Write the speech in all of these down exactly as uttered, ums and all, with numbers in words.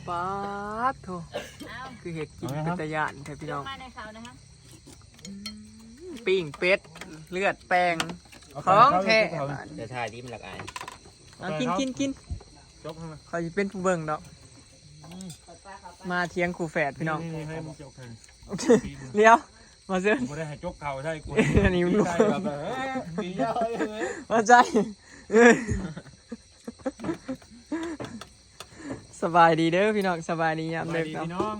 ป๊าดโถ อ้าว คือเห็ดกินเป็นตาย่านแท้พี่น้อง มาในเขานะคะ ปิ้งเป็ดเลือดแปลง ของแท้ จะถ่ายที่มันหลักอาย เอากินกินกิน จกให้มัน เขาจะเป็นผู้เบิ่งดอก มาเถียงคู่แฝดพี่น้อง นี่ให้มันจกให้ เดี๋ยวมาเซิร์น บ่ได้ให้จกเข่าใช่กู อันนี้มัน ใช่แบบเออดียาวเลย มาใจ สบายดีเด้อพี่น้อง สบายดียาม ไป เด็ก ดี เนาะ พี่น้อง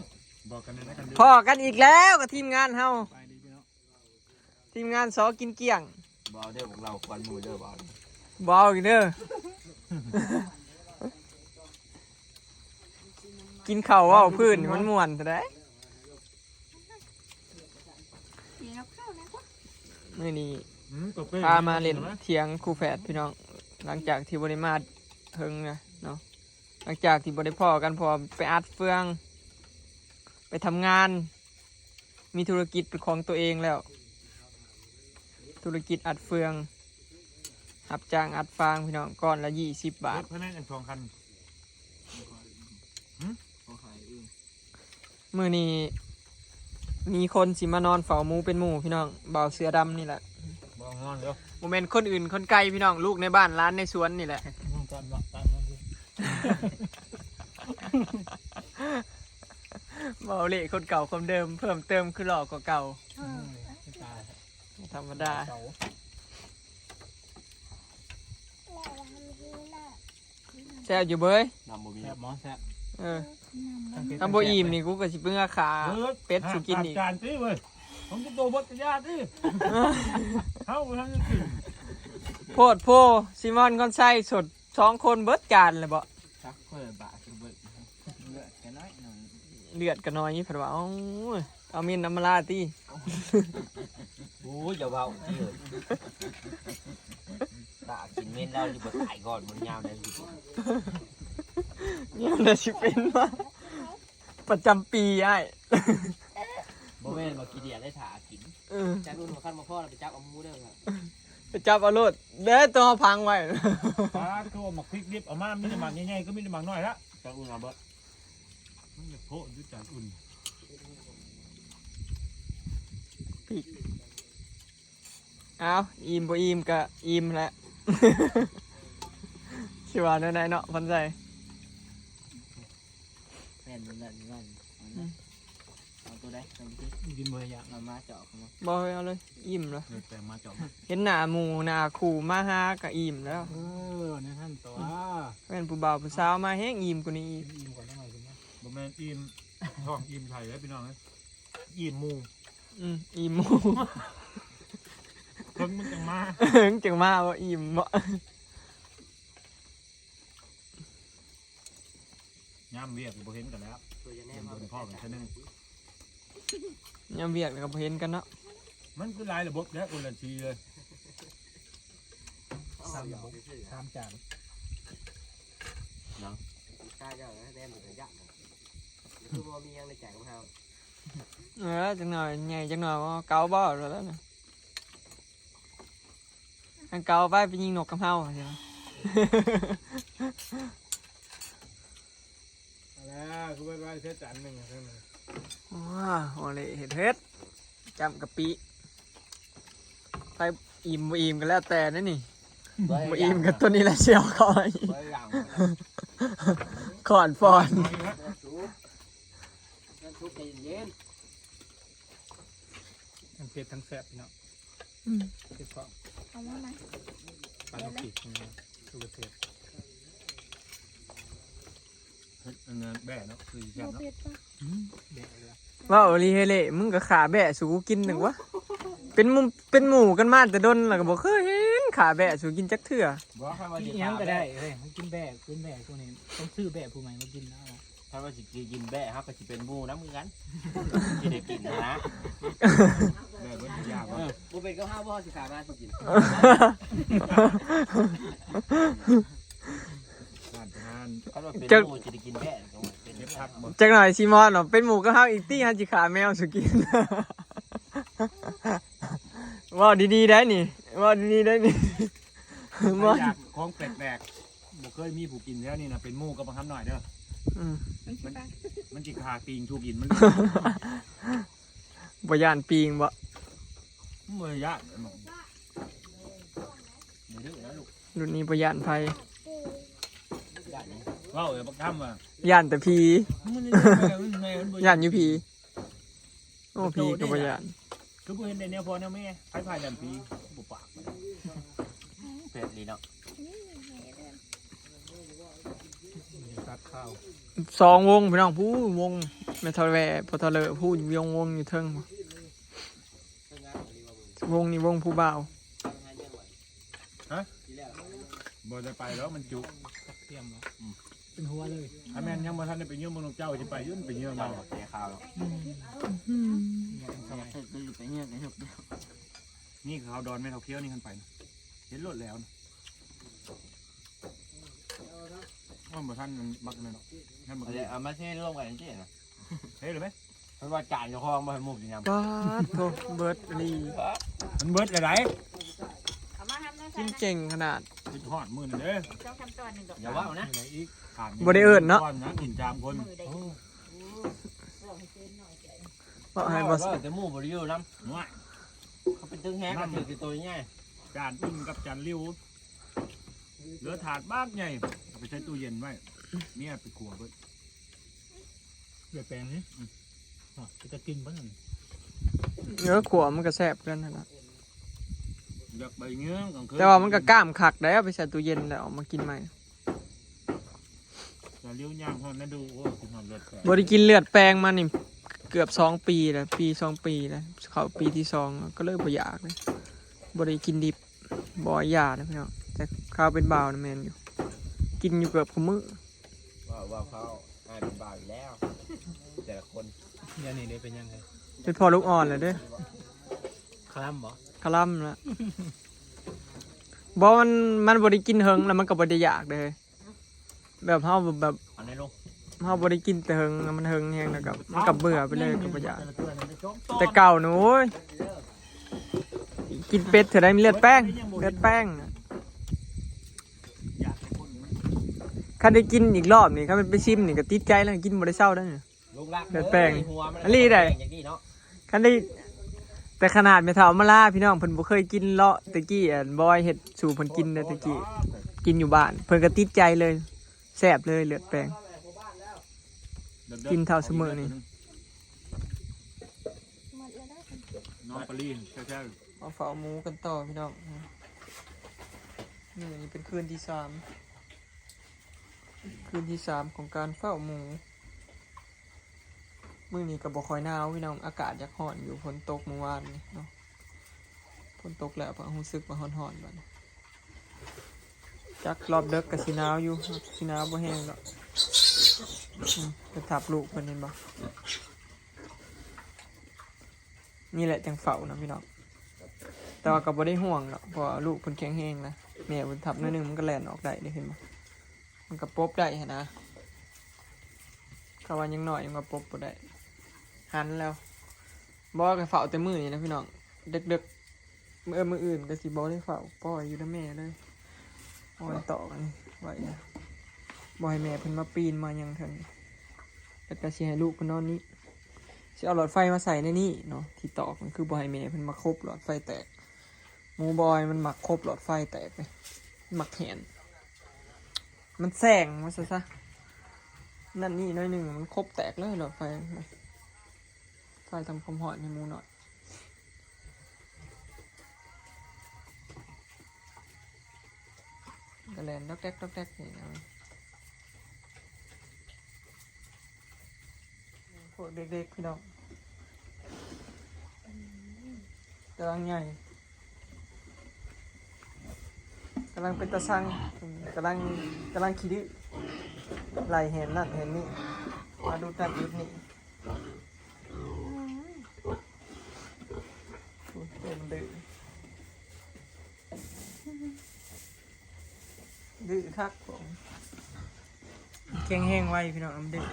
บอกกันเลยนะกัน พอกันอีกแล้วกับทีมงานเฮา ไปดีพี่น้อง ทีมงานซอกินเกลี้ยง บอเด้อพวกเราควันหมูเด้อบอ บเอาอีกเด้อ กินข้าวเว้าพื้นนี่มันม่วนซะได้ กินกับข้าวนะ มื้อนี้ อืมตัวเป้ พามาเล่นเถียงคู่แฝดพี่น้อง หลังจากที่บ่ได้มาเฮิงนะเนาะ หลังจากที่บ่ได้พ้อกันเพอไปอัดเฟือง ไปทำงาน มีธุรกิจเป็นของตัวเองแล้ว ธุรกิจอัดเฟืองรับจ้างอัดฟางพี่น้อง ก้อนละยี่สิบบาท รถพนักงานสองคัน มื้อนี้มีคนสิมานอนเฝ้าหมูเป็นหมู่พี่น้อง บ่าวเสือดำนี่แหละ บอกนอนเด้อ บ่แม่นคนอื่นคนไกลพี่น้อง ลูกในบ้านหลานในสวนนี่แหละ นอนก่อนเนาะตามนั้นสิ บ่าวเล่คนเก่าคนเดิม เพิ่มเติมคือหล่อกว่าเก่า ตาย ธรรมดา เก่า แซ่บอยู่เบ้ย น้ำบ่มี แซ่บหมอแซ่บ เออ ถ้าบ่อิ่มนี่กูก็สิเพิ่งอาขา เออ เป็ดสู่กินอีก จานตีเว้ยผมจะโตบดยาตีเฮาทั้งกิน โพดโพ ซีมอนคอนไซสดสองคนเบิดจานเลยบ่ ซักเพื่อบาทเบิดเลือดกันน้อยหน่อย เลือดก็น้อยนี่เพิ่นว่า เอ้า เอาเมนน้ำมาลาติ โอ้ยอย่าเบาที่เลยตากินเม้นเราอยู่บนตายก่อนมันยาวได้สิ เนี่ยมันสิเป็นว่าประจำปีอ้าย บ่แม่นมากินเดียได้ถ่ากิน เออ จานอุ่นหัวขั้นมาพ่อเราไปจับเอาหมูเด้อครับ ไปจับเอาโลดเด้อตัวพังไว้ ปลาโทรมาคลิกลิฟต์เอามามีแต่หมากใหญ่ๆก็มีแต่หมากน้อยละ จานอุ่นเอาเบิด มันจะโพะอยู่จานอุ่น ปีกเอาอิ่มบ่อิ่มก็อิ่มแหละ สิว่าแนวใดเนาะพันใจ แม่นอยู่นั่นอยู่นั่นเอานะเอาตัวใดเอาไปสิ กินบ่อยาก เอามาเจาะเขามา บ่เอาเลยอิ่มแล้ว เออแต่มาเจาะ เห็นหน้าหมู่หน้าคู่มาหาก็อิ่มแล้ว เออในท่านตัว แม่นผู้บ่าวผู้สาวมาแฮงอิ่มกว่านี้อีก อิ่มกว่าน้อยสินะ บ่แม่นอิ่มท้องอิ่มไข่แล้วพี่น้องเอ้ยอิ่มหมู อืมอิ่มหมู่ คนมันจังมา จังมาว่าอิ่มบ่ ย่ำเวียกบ่เห็นกันแล้ว ตัวจะแน่ เห็น มา บนพ่อกันแค่นึง ยามเวียกแล้วก็บ่เห็นกันเนาะ มันคือหลายระบบแล้วคนละทีเลย สามสามจาน ข้าเจ้าแล้วแต้มเป็นยากนะคือบ่มียังในใจของเฮา เออจังหน่อยใหญ่จังหน่อยว่าเกาบ่แล้วนะอันเกาไปไปยิงนกกับเฮาใช่ไหม แล้วคือว่าเสียจานหนึ่งเท่านั้น ว้าโอเลเห็ดเห็ดจำกะปิไปอิ่มบ่อิ่มกันแล้วแต่นั่นนี่บ่อิ่มกับตัวนี้แหละเชียวคอย บ่อย่าง ขอนฟอน นั่นทุกข์ใจเย็น ทั้งเผ็ดทั้งแซ่บพี่น้อง อืม เผ็ดพร้อม เอามาไหม ปลาลูกปีกนี่คือเผ็ดอันนั้นแบ่เนาะคือแซ่บเนาะ เผ็ดปะ แบ่เลย ว่าโอลีเฮเล่มึงก็ขาแบะสูกูกินหนึ่งวะเป็นหมู่เป็นหมู่กันมาแต่ดนแล้วก็บอกเคยเห็นขาแบะสูกินจักเทื่อ บ่ข้ามา กิน สิ อิหยังก็ได้เฮ้ยกินแบ่กินแบ่ช่วงนี้ต้องซื้อแบ่ผู้ใหม่มากินแล้ว ถ้าว่าสิกินแบ่เฮาก็สิเป็นหมู่นำคือกันสิได้กินนะ แบ่เบิดทุกอย่าง เออบ่เป็นก็ห้าบ่สิขามาสิกิน ทานทาน คันว่าเป็นหมู่สิได้กินแบ่ก็เป็น เก็บผักบ่ จักหน่อยซีมอนเนาะเป็นหมู่กับเฮาอีกตี้ฮันจิขาแมวสูกินว่าดีๆได้นี่ว่าดีๆได้นี่ ถ้าอยากของแปลกๆบ่เคยมีผู้กินแล้วนี่นะเป็นหมู่กับบังคับหน่อยเด้อ อืม มันสิปะ มันจิคาปีงถูกกินมัน บ่ย่านปีงบ่ มันบ่ยากมันเดี๋ยวดื้อนะลูก รุ่นนี้บ่ย่านไผ เว้าเลยบักคำว่า ย่านแต่ผี มันมันมันมันบ่ ย่านอยู่ผี โอ้ผีก็บ่ย่าน คือบ่เห็นได้แนวพ่อแนวแม่ไผพาย่านผีบ่ปากมัน เผ็ดดีเนาะ ตัดข้าว สองวงพี่น้องผู้วงแม่ทะแวพ่อทะเลผู้วงวงอยู่เทิง วงนี้วงผู้บ่าว บ่ได้ไปแล้วมันจุ เตรียมเหรอเป็นหัวเลย ถ้าแม่นยังบ่ทันได้ไปเยี่ยมเมืองเจ้าสิไปอยืนไปเยี่ยม เจ้า มัน เสียข้าวแล้ว ไปเงี้ยกันเถอะ นี่เขาดอนแม่เขาเคี้ยวนี่กันไปนะเห็นรถแล้วนะมันบ่ทันมันบักนั่นหรอกนั่นบัก เอาเลยเอามาเทร่วมกันสินะ เฮ้ยหรือไม่ เพราะว่าจานเจ้าของบ่ให้หมดสินะ ป๊าดโถเบิดอีหลี มันเบิดอะไร เอามาทำนะ กินเก่งขนาด คิดฮอดมื้อนั่นเด้อ ต้องทำตอนหนึ่งดอก อย่าว่านะ อีก บ่ได้เอิ้นเนาะ ก่อนนะกินจามคน มือใด บ่ให้บ่ ว่าแต่หมู่บ่ได้อยู่นำ น้อย เขาเป็นตึ้งแฮงก็ถือคือตัวง่าย จานอึ่งกับจานริ้วเหลือถาดบากใหญ่เอาไปใช้ตู้เย็นไว้เมียไปขัวเบิด เดือดแปลงนี่อ๋อจะกินบ้าง เนื้อขัวมันก็แซ่บกันนั่นล่ะ อยากไปเงื้องกลางคืน แต่ว่ามันก็กล้ามคักได้เอาไปใส่ตู้เย็นแล้วเอามากินใหม่ จานริ้วย่างทอดนั่นดูโอ้ยกินหอมเลือดแตก บ่ได้กินเลือดแปลงมานี่เกือบสองปีแล้วปีสองปีแล้วเข้าปีที่สองแล้วก็เลยบ่อยากเลยบ่ได้กินดิบบ่อยากนะพี่น้องแต่ข้าวเป็นบ่าวนะแม่นอยู่ กินอยู่เกือบคุมื้อ ว่าว่าเขาอายเป็นบ่าวอีกแล้ว แต่ละคน เนี่ยนี่เดี๋ยวเป็นยังไง เป็นพ่อลูกอ่อนแล้วเด้อ คลำบ่ คลำละบ่มันมันบ่ได้กินเฮิงแล้วมันก็บ่ได้อยากเด้อแบบเฮาแบบ เอาในลูก เฮาบ่ได้กินแต่เฮิงมันเฮิงแฮงแล้วก็มันก็เบื่อไปเลยก็บ่อยาก แต่เก่านะโอ้ยกินเป็ดเถื่อได้มีเลือดแป้งเลือดแป้งน่ะคันได้กินอีกรอบนี่คันมันไปซิมนี่ก็ติดใจแล้วกินบ่ได้เซาได้นี่ ลูกรัก เลือดแป้ง หัวมัน อันนี้ได้ อย่างนี้เนาะ คันได้แต่ขนาดแม่เฒ่ามาลาพี่น้องเพิ่นบ่เคยกินเลาะแต่กี้อันบอยเฮ็ดสู่เพิ่นกินเด้อแต่กี้กินอยู่บ้าน เพิ่นก็ติดใจเลยแซ่บเลยเลือดแป้ง กินเท่าเสมอนี่ น้องปลีนแท้ มาเฝ้าหมูกันต่อพี่น้องมื้อนี้เป็นคืนที่สามคืนที่สามของการเฝ้าหมูมื้อนี้ก็บ่ค่อยหนาวพี่น้องอากาศอยากร้อนอยู่ฝนตกเมื่อวานนี้เนาะฝนตกแล้วก็รู้สึกว่าร้อนๆบัดนี้จักรอบเดิกก็สิหนาวอยู่สิหนาวบ่แฮงดอกอืมไปทับลูกเพิ่นเห็นบ่ นี่แหละจั่งเฝ้านะพี่น้อง แต่ว่าก็บ่ได้ห่วงดอกเพราะว่าลูกเพิ่นแข็งแรงนะแม่เพิ่นทับหน่อยหนึ่งมันก็แล่นออกได้เด้เห็นบ่มันก็ปบได้หั้นนะเขาว่ายังน้อยมันก็ปบบ่ได้หันแล้วบ่ก็เฝ้าแต่มื้อนี้นะพี่น้องเด็กๆมื้อมื้ออื่นก็สิบ่ได้เฝ้าปล่อยอยู่นำแม่เลยเอาไว้ต่อกันไว้นะบ่ให้แม่เพิ่นมาปีนมาหยังแถวนี้แล้วก็สิให้ลูกเพิ่นนอนนี้ สิเอาหลอดไฟมาใส่ในนี่เนาะที่ตอกมันคือบ่ให้แม่เพิ่นมาคบหลอดไฟแตกหมูบอยมันมักคบหลอดไฟแตกเลยมักแหนมันแซงว่าซะซะนั่นนี่หน้อยหนึ่งมันคบแตกเลยหลอดไฟไฟทำความร้อนให้หมูหน่อย ก็แล่นดอกแดกดอกแดกนี่นะพวกเด็กๆพี่น้องกำลังใหญ่กำลังเป็นตาซังกำลังกำลังขี้ดื้อไล่แหนนั่นแหนนี่มาดูนั่นดูนี่ โอ้ยเต็มเลยดื้อคักผมแข็งแรงไวพี่น้องมันดื้อ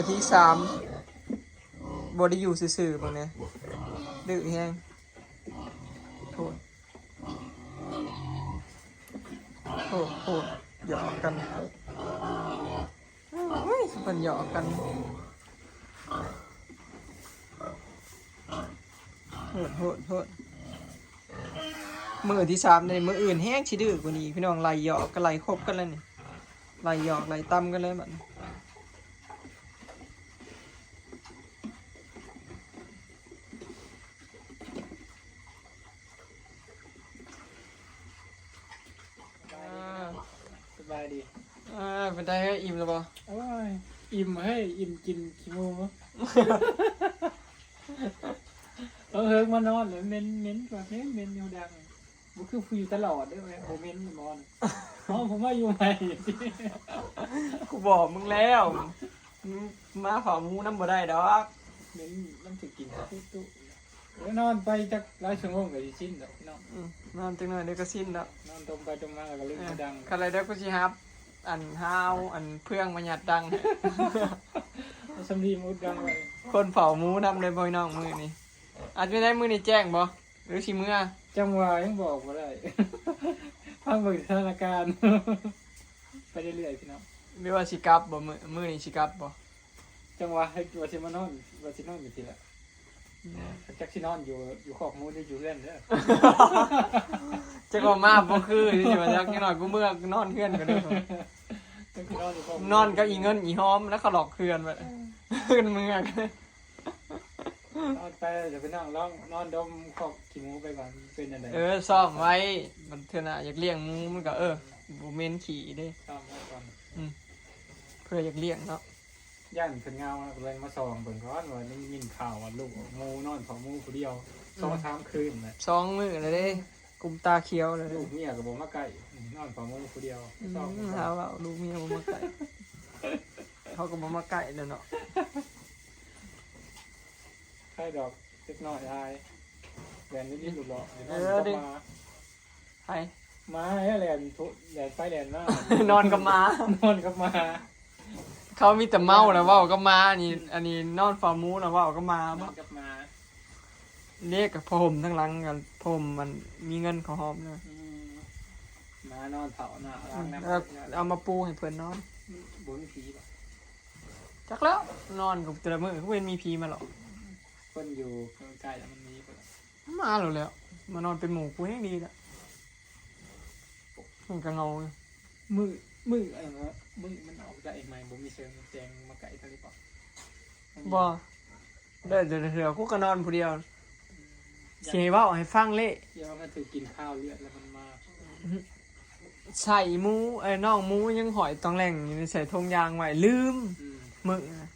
ที่สาม บ่ได้อยู่ซื่อๆ บางเนี่ย ดื้อแฮง โทษ โทษ โทษ หยอกกัน โอ้ย มันหยอกกัน โหด โหด โหด มื้อที่สามเลย มื้ออื่นแฮงสิดื้อกว่านี้ พี่น้อง ไล่หยอกกัน ไล่คบกันแล้วนี่ ไล่หยอก ไล่ตำกันเลยบัดนี้ อ่า สบายดี อ่า เป็นไงเฮ้ย อิ่มแล้วบ่ โอ้ย อิ่มเฮ้ย อิ่มกินขี้หมู เออ เฮิงมานอนเลย เหม็น เหม็น แบบเหม็น เหม็นอยู่ดัง บ่คือผู้อยู่ตลอดเด้อ บ่เหม็นมานอน อ๋อ ผมมาอยู่ใหม่ กูบอกมึงแล้ว มึงมาเผาหมูนำบ่ได้ดอก เหม็น มันสิกินตุ๊ตุ๊ แล้วนอนไปจักหลายชั่วโมงก็สิชินดอกพี่น้อง อืม นอนจักหน่อยเดี๋ยวก็ชินดอก นอนดมไปดมมาแล้วก็ลืม เออ มาดัง คันใดเดี๋ยวกูสิฮับ อันห้าว อันเพื่องมายัดดัง เอาสำลีมาอุดดังไว้ คนเผาหมูนำเลยบ่พี่น้องมื้อนี้ อาจจะได้มื้อนี้แจ้งบ่ หรือสิเมือ จังหวะยังบอกบ่ได้ ฟังเบิ่งสถานการณ์ ไปเรื่อยๆพี่น้อง หรือว่าสิกลับบ่ มื้อ มื้อนี้สิกลับบ่ จังหวะให้ว่าสิมานอน ว่าสินอนอยู่ที่ละ จักสินอนอยู่ อยู่คอกหมูหรืออยู่เรือนเด้อ จักว่ามาบ่คือ นี่ว่าจักนิดหน่อยกูเมือนอนเฮือนก็ได้ จักสินอนอยู่คอกหมู นอนกับอีเงินอีหอมแล้วเขาหลอกเฮือนไป เฮือนเมือง นอนไปเดี๋ยวไปนั่งร้องนอนดมคอกขี้หมูไปก่อน เป็นจั่งใด เออ ซ้อมไว้ มันเทื่อหน้าอยากเลี้ยงหมูมันก็ เออ บ่เหม็นขี้เด้ ซ้อมไว้ก่อน อืม เพื่ออยากเลี้ยงเนาะ ย่านเพิ่นเหงาแล้วก็เลยมาส่องเบิ่งก่อนว่าได้ยินข่าวว่าลูกหมูนอนเผาหมูผู้เดียว อืม สองสามคืนน่ะ สองมื้อแล้วเด้ กุมตาเขียวเลย ลูกเมียก็บ่มาใกล้ นอนเผาหมูผู้เดียว อืม ชอบ หาว่าลูกเมียบ่มาใกล้ เขาก็บ่มาใกล้แล้วเนาะ ใครดอกเล็กน้อยอาย แล่นนิดๆหลุดๆ เดี๋ยว เออ นอนกับ เด้ หมา ไผ หมาแล่นทุ แล่นไปแล่นมา นอนกับหมา นอนกับหมา เขามีแต่เมาแล้วเว้ากับหมา อันนี้ อันนี้นอนเฝ้าหมูแล้วเว้ากับหมา นอนกับหมา เรียกกับผ้าห่มทั้งหลังกัน ผ้าห่มมันมีเงินเขาหอมนะ อืม หมานอนเผาหน้าหลังนะ แล้วเอามาปูให้เพิ่นนอน บ่มีผีบ่ จักแล้ว นอนกับแต่ละมื้อก็เป็นมีผีมาหรอก คนอยู่ใกล้ๆแล้วมันมีบ่ล่ะ มาแล้วแหละ มานอนเป็นหมู่กูแฮงดีละ มันก็เหงาอยู่ มื้อ มื้อ เออ มื้อมันออกได้ใหม่ บ่มีเสียงแจ้งมาไกลเท่านี้บ่ บ่ ได้แต่เทื่อกูก็นอนผู้เดียว สิให้เว้าให้ฟังเลย เดี๋ยวมันถือกินข้าวเลือดแล้วมันมา ใส่หมู เอ้ย น้องหมูยังหอยตองแหล่งอยู่ในใส่ถุงยางไว้ ลืม อืม มื้อนะ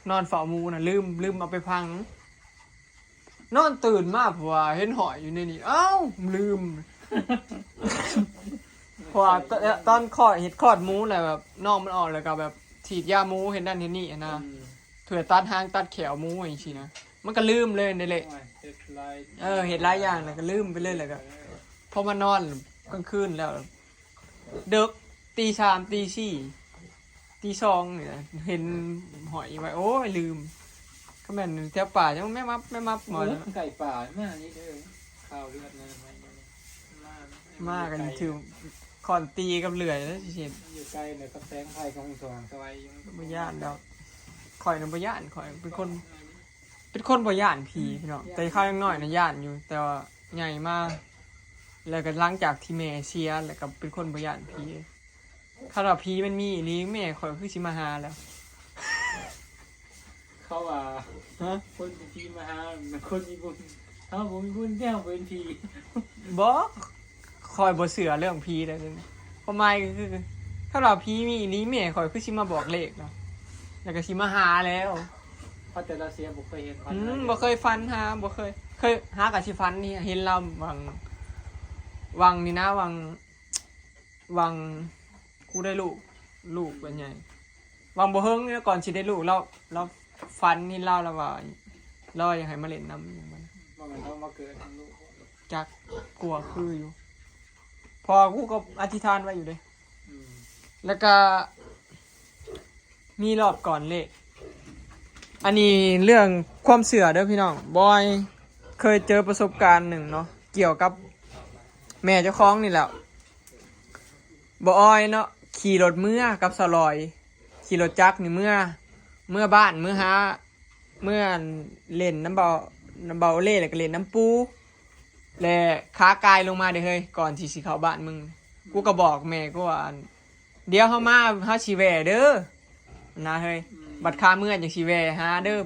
นอนเฝ้าหมูนะ ลืม ลืมเอาไปพัง นอนตื่นมาเพราะว่าเห็นหอยอยู่ในนี่ อ้าว ลืม เพราะว่าต- ตอนคลอด เฮ็ดคลอดหมูแหละ แบบน้องมันออกแล้วก็แบบฉีดยาหมู เฮ็ดนั่นเฮ็ดนี่หั้นนะ อืม เผื่อตัดหางตัดแข้วหมูจั่งซี้นะ มันก็ลืมเลยนั่นแหละ โอ้ย เฮ็ดหลาย เออ เฮ็ดหลายอย่างแล้วก็ลืมไปเลย แล้วก็ เออ พอมานอนกลางคืนแล้ว เดิก ตีสาม ตีสี่ ตีสองนี่นะ เห็นหอยไว้ โอ้ย ลืม ก็แม่นแถวป่าจังแม่มับ แม่มับหมด โอ้ย ไก่ป่ามานี่เด้อ ข้าวเลือดนั่นมา มา มากันถือค้อนตีกับเลื่อยแล้วสิเห็น มันอยู่ไกลเลยกับแสงไฟของสว่างไสวัยอยู่ มันก็บ่ย่านดอก ข้อยน่ะบ่ย่าน ข้อยเป็นคน เป็นคนบ่ย่านผีพี่น้อง แต่ข้าวยังน้อยนะย่านอยู่ แต่ว่าใหญ่มา แล้วก็หลังจากที่แม่เสีย แล้วก็เป็นคนบ่ย่านผี คันว่าผีมันมีอีหลี แม่ข้อยคือสิมาหาแล้ว เขาว่า ฮะ คนที่ผีมาหามันคนมีบุญ เฮาบ่มีบุญที่เฮาเป็นผี บ่ ข้อยบ่เชื่อเรื่องผีเด้อ ความหมายก็คือ ถ้าว่าผีมีอีหลี แม่ข้อยคือสิมาบอกเลขเนาะ แล้วก็สิมาหาแล้ว เพราะแต่เราเสียบ่เคยเห็นฝัน อืม เลย บ่เคยฝันหา บ่เคย เคยหาก็สิฝันนี่ เห็นลาวหว่าง หว่างนี่นะ หว่าง หว่าง กูได้ลูก ลูกเป็นไง หว่างบ่เฮิงเนี่ย ก่อนสิได้ลูก ลาว ลาวฝันเห็นลาว ลาวว่า ลาวอยากให้มาเล่นนำ หยังบ่นะ บ่แม่นเรามาเกิดนำลูก จัก กลัวคืออยู่ พอกูก็อธิษฐานไว้อยู่เด้ อืม แล้วก็ มีรอบก่อนเลข อันนี้เรื่องความเชื่อเด้อพี่น้อง บอยเคยเจอประสบการณ์หนึ่งเนาะ เกี่ยวกับแม่เจ้าของนี่แหละ บอยเนาะ ขี่รถเมือกับสาวลอย ขี่รถจักรนี่เมือ เมือบ้าน เมือหา เมือเล่นน้ำเบา น้ำเบาเล่ แล้วก็เล่นน้ำปู และขากายลงมาเด้อเฮ้ย ก่อนที่สิเข้าบ้านมึง กูก็บอกแม่กูว่า เดี๋ยวเฮามา เฮาสิแวะเด้อ นะเฮ้ย บัดขาเมือจั่งสิแวะหาเด้อ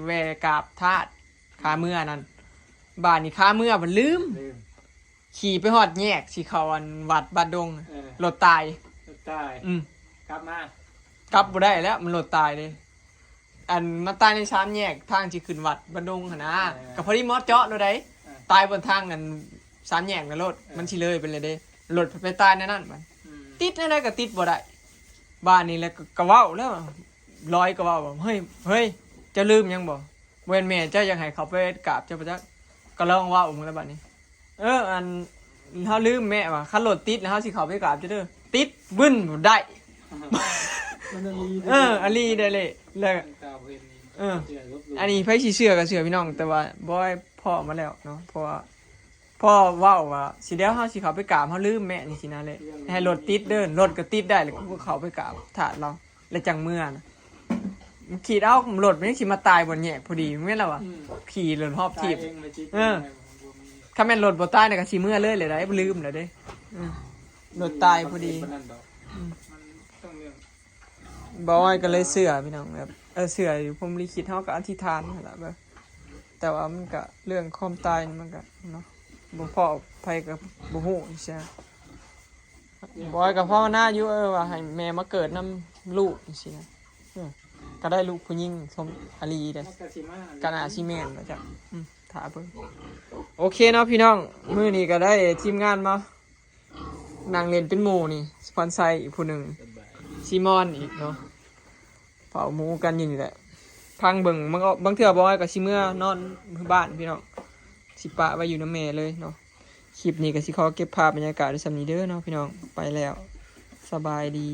แวะกราบธาตุขาเมือนั่น บาดนี้ขาเมือมันลืม ขี่ไปฮอดแยกสิเข้าอันวัดบ้านดง รถตาย ตาย อืม กลับมา กลับบ่ได้แล้ว มันรถตายเลย อันมาตายในสามแยกทางสิขึ้นวัดบ้านดงหั่นนะ ก็พอดีมอดเจาะโดยใด ตายบนทางนั้นสามแยกนะรถ มันสิเลยไปเลยเด้ รถไปตายในนั้นมัน ติดแนวใดก็ติดบ่ได้ บ้านนี้แหละก็ก็เว้าแล้ว ลอยก็เว้าว่า เฮ้ย เฮ้ย เจ้าลืมหยังบ่ บ่แม่นแม่เจ้าอยากให้เขาไปกราบเจ้าบ่จัก ก็ลองเว้ามึงแล้วบัดนี้ เออ อัน เฮาลืมแม่ว่า คันรถติดแล้วเฮาสิเข้าไปกราบเจ้าเด้อ ติดบึ้นบ่ได้ มันอันนี้ เออ อันนี้ได้เลย แล้ว ตาเห็นนี่ เออ เสียลบหลู่ อันนี้ไผสิเชื่อก็เชื่อพี่น้อง แต่ว่าบอยพ้อมาแล้วเนาะ เพราะว่าพ่อเว้าว่า สิเดี๋ยวเฮาสิเข้าไปกราบ เฮาลืมแม่นี่สินะเลย ให้รถติดเด้อ รถก็ติดได้ แล้วกูก็เข้าไปกราบธาตุเรา แล้วจั่งเมือนะ คิดเอา รถมันยังสิมาตายบนแยกพอดี แม่นแล้ววะ อืม ขี่รถฮอบ ตาย ถีบ เองมาจิต เออ ถ้าแม่นรถบ่ตายเนี่ยก็สิเมือเลยเลยได้ ลืมแล้วเด้ เออ รถตายพอดี มันนั่นดอก อืม มันต้องเรื่อง บอยก็เลยเชื่อพี่น้องแบบ เออ เชื่ออยู่พรหมลิขิต เฮาก็อธิษฐานนั่นแหละแบบ แต่ว่ามันก็เรื่องความตายนี่มันก็เนาะ บ่พ้อไผก็บ่ฮู้ใช่ บอยก็ภาวนาอยู่ เออ ว่าให้แม่มาเกิดนำลูกจังซี่นะ เออ ก็ได้ลูกผู้หญิงสมอาลีเด้ มันกะสิมา ก็น่าสิแม่นแล้วจ้ะ อืม ถ้าเบิ่ง โอเคเนาะพี่น้อง มื้อนี้ก็ได้ทีมงานมานั่งเล่นเป็นหมู่นี่ สปอนเซอร์อีกผู้หนึ่ง ซีมอนอีกเนาะ เผาหมูกันอยู่นี่แหละ พังเบิ่ง มันก็ บางเทื่อบอยก็สิเมือนอนบ้านพี่น้อง สิปะไว้อยู่นำแม่เลยเนาะ คลิปนี้ก็สิขอเก็บภาพบรรยากาศไว้ส่ำนี้เด้อเนาะพี่น้อง ไปแล้ว สบายดี